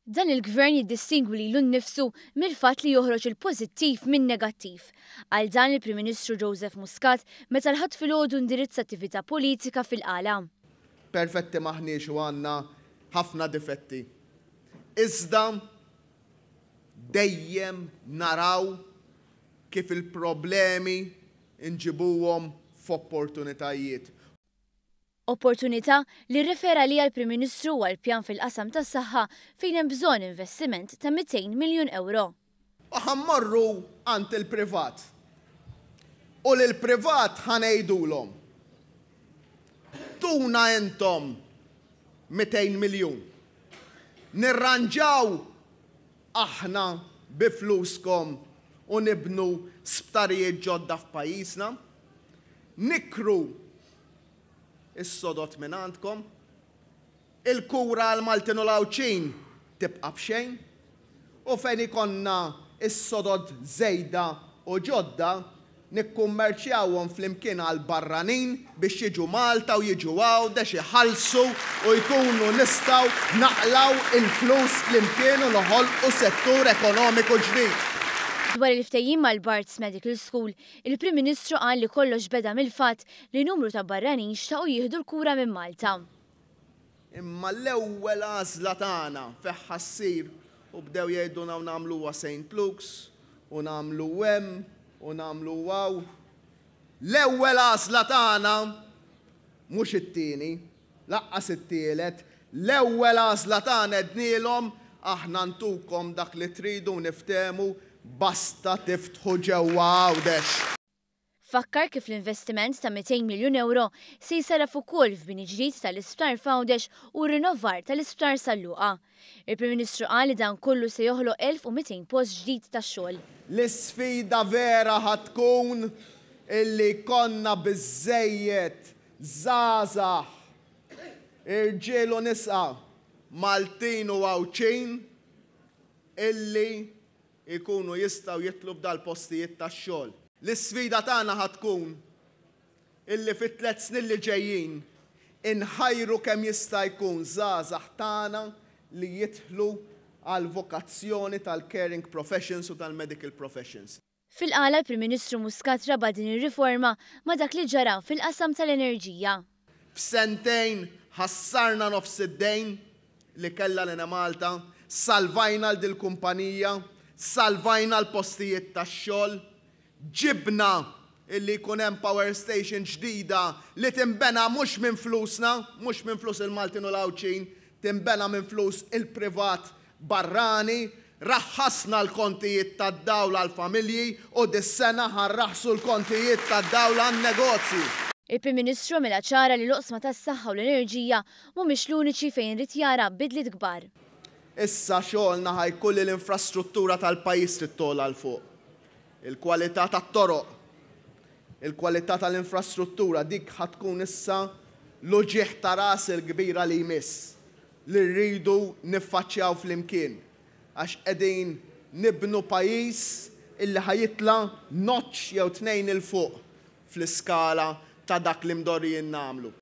Dan il-Gvern jiddistingwi lilu nnifsu mill-fatt li joħroġ il-pożittiv min-negattiv. Qal dan il-Prim Ministru Joseph Muscat meta l-Ħadd filgħodu indirizza attività politika fil-Qala. Perfetti m'aħniex u għandna ħafna difetti. Iżda dejjem naraw kif il-problemi nġibuhom f'opportunitajiet. Opportunità li rrefera għaliha l-Prim Ministru huwa l-pjan fil-qasam tas-saħħa fejn hemm bżonn investiment ta' 200 miljun ewro. U ħa mmorru għand il-privat. U lill-privat ħa ngħidulhom, tuna intom 200 miljun. Nirranġaw aħna bi fluskom u nibnu sptarijiet ġodda f'pajjiżna. Nikru s-sodod mingħandkom. Il-kura għall-Maltin u l-Għawdxin tibqa' b'xejn. U fejn ikollna s-sodod żejda u ġodda, nikkummerċjawhom flimkien għall-barranin biex jiġu Malta u jiġu Għawdex iħallsu u jkunu nistgħu naqlgħu il-flus flimkien u noħolqu settur ekonomiku ġdid. Dwar il-ftehim mal-Barts Medical School, Il-Prim Ministru qal li kollox beda mill-fatt li numru ta' barranin xtaqu jieħdu l-kura minn Malta. Imma l-ewwel għażla tagħna fejn ħa ssir u bdew jgħidulna u nagħmluha Saint Luke's u nagħmlu hemm u nagħmlu hawn. L-ewwel għażla tagħna mhux it-tieni, Lanqas it-tielet, l-ewwel għażla tagħna għednielhom, aħna ntukom dak li tridu u niftehmu, basta tiftħu ġewwa Għawdex. Fakkar kif l-investiment ta' 200 miljun ewro se jsarraf ukoll f'bini ġdid tal-isptar f'Għawdex u r-rinnovar tal-Isptar San Luqa. Il-Prim Ministru qal li dan kollu se joħloq 1,200 post ġdid ta' xogħol. L-isfida vera ħa tkun illi jkollna biżżejjed Żgħażagħ, irġiel u nisa, Maltin u Għawdxin illi jkunu jistgħu jidħlu f'dal-postijiet tax-xogħol. L-isfida tagħna ħa tkun illi fit-tlett snin li ġejjin inħajru kemm jista' jkun żgħażagħ tagħna li jidħlu għall-vokazzjoni tal-caring professions u tal-medical professions. Fil-Qala l-Prim Ministru Muscat rabat din ir-riforma ma' dak li ġara fil-qasam tal-enerġija. F'sentejn ħassarna nofs id-dejn li kellha l-Enemalta, salvajna 'l dil-kumpanija, salvajna l-postijiet tax-xogħol, ġibna illi jkun hemm power station ġdida li tinbena mhux minn flusna, mhux minn flus il-Maltin u l-Għawdxin, tinbena minn flus il-privat barrani, raħħasna l-kontijiet tad-dawl għall-familji u dis-sena ħa nraħħsu l-kontijiet tad-dawl għan-negozji. Il-Prim Ministru għamilha ċara li l-oqsma tas-saħħa u l-enerġija mhumiex l-uniċi fejn ried jara bidliet kbar. Issa xogħolna ħa jkun li l-infrastruttura tal-pajjiż trid togħla 'l fuq. Il-kwalità tat-toroq, il-kwalità tal-infrastruttura dik ħa tkun issa l-uġigħ ta' ras il-kbira li jmiss. li rridu niffaċċjaw flimkien għax qegħdin nibnu pajjiż illi ħa jitla' notch jew tnejn 'il fuq fl-iskala ta' dak li mdorrijin nagħmlu.